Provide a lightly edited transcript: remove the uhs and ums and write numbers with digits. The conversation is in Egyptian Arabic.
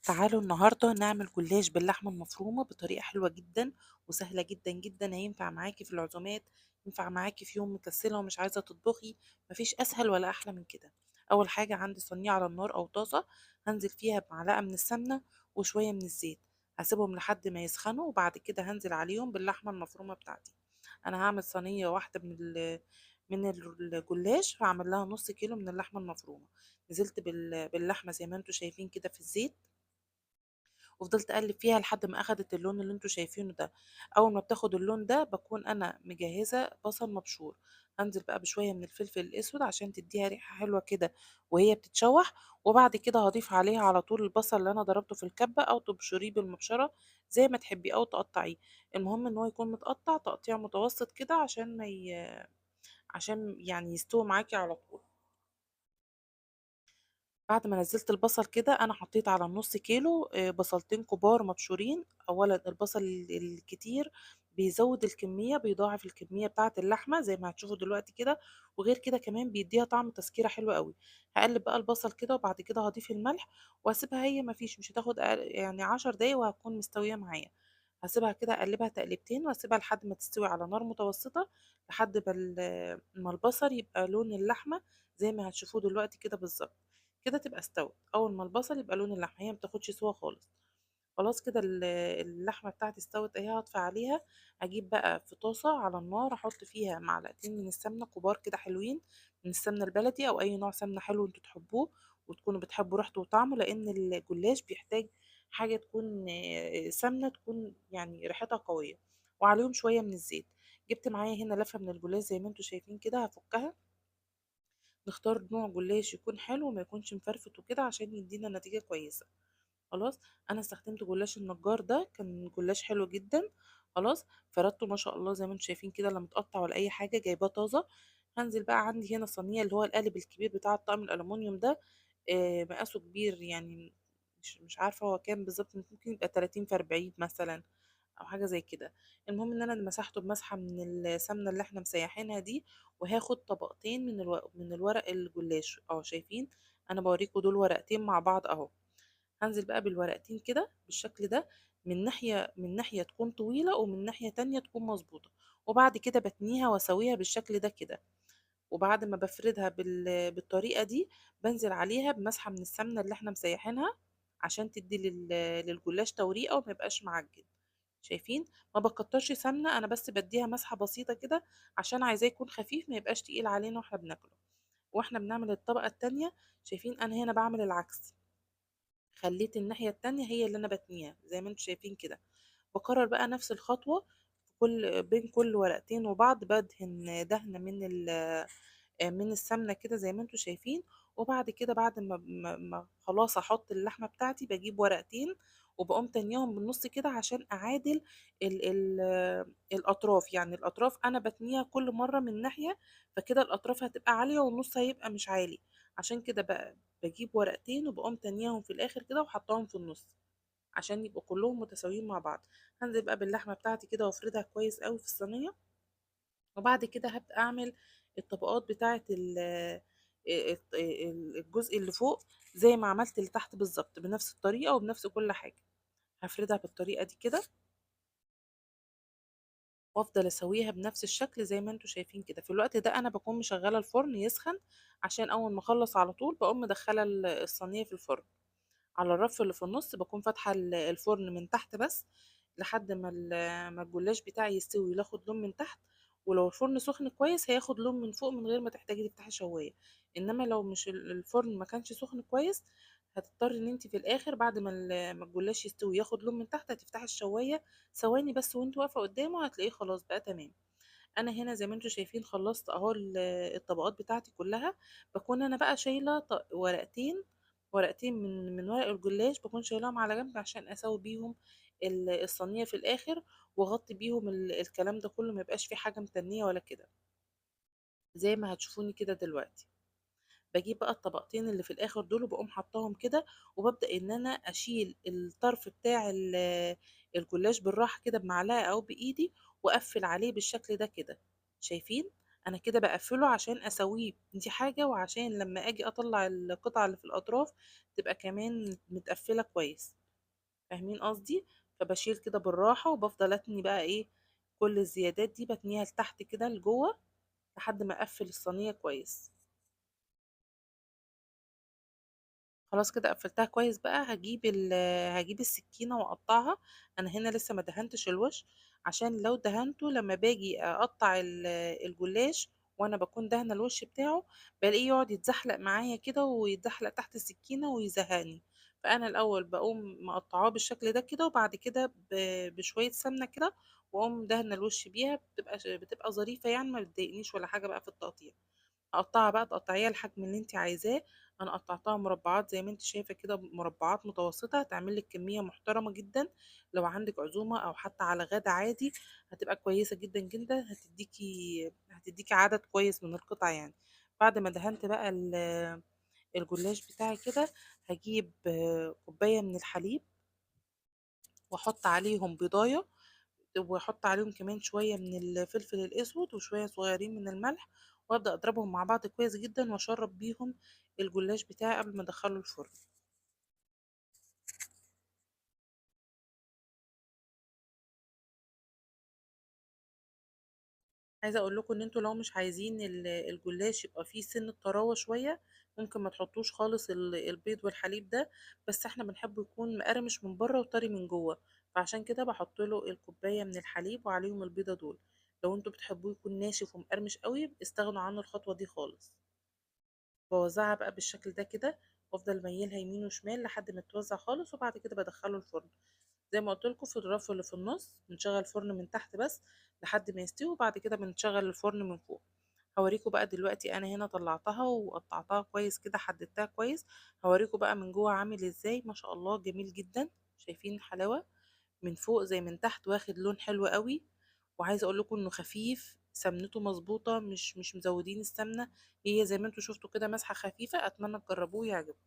تعالوا النهاردة نعمل جلاش باللحمة المفرومة بطريقة حلوة جدا وسهلة جدا جدا. هينفع معاكي في العزومات، ينفع معاكي في يوم مكسلة ومش عايزة تطبخي، مفيش أسهل ولا أحلى من كده. أول حاجة عندي صينية على النار أو طاسة، هنزل فيها بمعلقة من السمنة وشوية من الزيت، هسيبهم لحد ما يسخنوا وبعد كده هنزل عليهم باللحمة المفرومة بتاعتي. أنا هعمل صينية واحدة من الجلاش، هعمل لها نص كيلو من اللحمة المفرومة. نزلت باللحمة زي ما انتوا شايفين كده في الزيت، وفضلت اقلب فيها لحد ما اخدت اللون اللي انتوا شايفينه ده. اول ما بتاخد اللون ده بكون انا مجهزة بصل مبشور، هنزل بقى بشوية من الفلفل الاسود عشان تديها ريحه حلوة كده وهي بتتشوح، وبعد كده هضيف عليها على طول البصل اللي انا ضربته في الكبه، او تبشريه بالمبشره زي ما تحبي او تقطعيه، المهم ان هو يكون متقطع تقطيع متوسط كده عشان ما عشان يعني يستوي معاكي على طول. بعد ما نزلت البصل كده انا حطيت على النص كيلو، بصلتين كبار مبشورين. اولا البصل الكتير بيزود الكمية، بيضاعف الكمية بتاعه اللحمة زي ما هتشوفوا دلوقتي كده، وغير كده كمان بيديها طعم تسكيره حلو قوي. هقلب بقى البصل كده وبعد كده هضيف الملح واسيبها، هي ما فيش مش هتاخد 10 دقايق وهتكون مستوية معايا. هسيبها كده اقلبها تقلبتين واسيبها لحد ما تستوي على نار متوسطه، لحد ما البصل يبقى لون اللحمة زي ما هتشوفوه دلوقتي كده بالظبط كده تبقى استوت. اول ما البصل يبقى لون اللحمة، هي ما بتاخدش سوا خالص. خلاص كده اللحمة بتاعتي استوت اهي، هطفي عليها. اجيب بقى في طاسه على النار احط فيها معلقتين من السمنة كبار كده حلوين، من السمنة البلدي او اي نوع سمنه حلو انتوا تحبوه وتكونوا بتحبوا ريحته وطعمه، لان الجلاش بيحتاج حاجة تكون، سمنه تكون ريحتها قوية، وعليهم شوية من الزيت. جبت معايا هنا لفه من الجلاش زي ما انتوا شايفين كده، هفكها. نختار نوع جلاش يكون حلو وما يكونش مفرفت وكده عشان يدينا نتيجة كويسة. خلاص انا استخدمت جلاش النجار ده، كان جلاش حلو جدا. خلاص فردته ما شاء الله زي ما انتم شايفين كده، لا متقطع ولا اي حاجة، جايباه طازة. هنزل بقى عندي هنا صينية اللي هو القالب الكبير بتاع الطقم الالومنيوم ده، مقاسه كبير، مش عارفه هو كام بالظبط، ممكن يبقى 30 في 40 مثلا او حاجة زي كده. المهم ان انا مسحته بمسحه من السمنة اللي احنا مسيحينها دي، وهاخد طبقتين من الورق الجلاش اهو. شايفين انا بوريكم دول ورقتين مع بعض اهو. هنزل بقى بالورقتين كده بالشكل ده، من ناحية تكون طويلة ومن ناحية تانية تكون مظبوطة، وبعد كده بتنيها واسويها بالشكل ده كده. وبعد ما بفردها بالطريقة دي بنزل عليها بمسحه من السمنة اللي احنا مسيحينها عشان تدي للجلاش توريقه وما يبقاش معجن. شايفين ما بكترش سمنه، انا بس بديها مسحه بسيطة كده عشان عايزاه يكون خفيف ما يبقاش تقيل علينا واحنا بناكله. واحنا بنعمل الطبقة التانية شايفين انا هنا بعمل العكس، خليت الناحية التانية هي اللي انا بتنيها زي ما انتم شايفين كده. بكرر بقى نفس الخطوة بين كل ورقتين وبعض، بدهن دهنه من السمنة كده زي ما انتم شايفين. وبعد كده بعد ما خلاص احط اللحمة بتاعتي بجيب ورقتين وبقوم تانيهم بالنص كده عشان اعادل الاطراف، الاطراف انا بتنيها كل مرة من ناحية، فكده الاطراف هتبقى عالية والنص هيبقى مش عالي، عشان كده بقى بجيب ورقتين وبقوم تانيهم في الاخر كده وحطاهم في النص عشان يبقوا كلهم متساويين مع بعض. هنزل بقى باللحمه بتاعتي كده وافردها كويس قوي في الصينية، وبعد كده هبدا اعمل الطبقات بتاعه الجزء اللي فوق زي ما عملت اللي تحت بالظبط بنفس الطريقة وبنفس كل حاجة. هفردها بالطريقة دي كده وافضل اسويها بنفس الشكل زي ما انتم شايفين كده. في الوقت ده انا بكون مشغله الفرن يسخن عشان اول ما اخلص على طول بقوم مدخله الصينية في الفرن. على الرف اللي في النص بكون فاتحة الفرن من تحت بس لحد ما الجلاش بتاعي يستوي وياخد لون من تحت، ولو الفرن سخن كويس هياخد لون من فوق من غير ما تحتاجي تفتحي شوايه. انما لو مش الفرن ما كانش سخن كويس هتضطري ان انت في الاخر بعد ما الجلاش يستوي ياخد لون من تحت هتفتحي الشوايه ثواني بس وانت واقفة قدامه هتلاقيه خلاص بقى تمام. انا هنا زي ما انتم شايفين خلصت اهو الطبقات بتاعتي كلها. بكون انا بقى شايله ورقتين من ورق الجلاش بكون شايلاهم على جنب عشان اسوي بيهم الصينية في الاخر واغطي بيهم الكلام ده كله، ما يبقاش في حاجة متنيه ولا كده زي ما هتشوفوني كده دلوقتي. بجيب بقى الطبقتين اللي في الاخر دول وبقوم حطاهم كده، وببدا ان انا اشيل الطرف بتاع الجلاش بالراحة كده بمعلقه او بايدي واقفل عليه بالشكل ده كده. شايفين أنا كده باقفّله عشان أسويه، دي حاجة، وعشان لمّا آجي أطلّع القطعة اللي في الأطراف تبقى كمان متقفّلة كويس، فاهمين قصدي؟ فباشيل كده بالراحة، وبافضل أتني بقى إيه، كل الزيادات دي باتنيها لتحت كده لجوّه لحد ما أقفّل الصينية كويس. خلاص كده قفلتها كويس بقى. هاجيب السكينة وأقطعها. أنا هنا لسه ما دهنتش الوش، عشان لو دهنته لما باجي أقطع الجلاش وأنا باكون دهنة الوش بتاعه بلاقيه يقعد يتزحلق معايا كده ويتزحلق تحت السكينة ويزهقني. فأنا الأول بقوم مقطعاه بالشكل ده كده، وبعد كده بشوية سمنة كده وأقوم دهنة الوش بيها، بتبقى ظريفة يعني، ما بتضايقنيش ولا حاجة بقى في التقطيع. اقطعها بقى تقطعيها الحجم اللي انت عايزاه. انا قطعتها مربعات زي ما انت شايفه كده، مربعات متوسطه، هتعمل لك كميه محترمه جدا. لو عندك عزومه او حتى على غدا عادي هتبقى كويسه جدا جدا، هتديكي عدد كويس من القطع يعني. بعد ما دهنت بقى الجلاش بتاعي كده، هجيب كوبايه من الحليب واحط عليهم بيضايه، واحط عليهم كمان شويه من الفلفل الاسود وشويه صغيرين من الملح، وابدا اضربهم مع بعض كويس جدا واشرب بيهم الجلاش بتاعي قبل ما ادخله الفرن. عايزه اقول لكم ان انتوا لو مش عايزين الجلاش يبقى فيه سن الطراوه شويه، ممكن ما تحطوش خالص البيض والحليب ده، بس احنا بنحبه يكون مقرمش من بره وطري من جوه، فعشان كده بحط له الكوبايه من الحليب وعليهم البيضه دول. لو انتوا بتحبوه يكون ناشف ومقرمش قوي استغنوا عنه الخطوه دي خالص. بوزعها بقى بالشكل ده كده، وافضل ميلها يمين وشمال لحد ما تتوزع خالص، وبعد كده بدخله الفرن زي ما قلت لكم في الرف اللي في النص. بنشغل الفرن من تحت بس لحد ما يستوي، وبعد كده بنشغل الفرن من فوق. هوريكم بقى دلوقتي انا هنا طلعتها وقطعتها كويس كده، حددتها كويس. هوريكم بقى من جوه عامل ازاي، ما شاء الله جميل جدا. شايفين الحلاوه من فوق زي من تحت، واخد لون حلو قوي. وعايزه اقول لكم انه خفيف، سمنته مظبوطه، مش مزودين السمنه، هي زي ما انتم شفتوا كده مسحه خفيفه. اتمنى تجربوه ويعجبكم.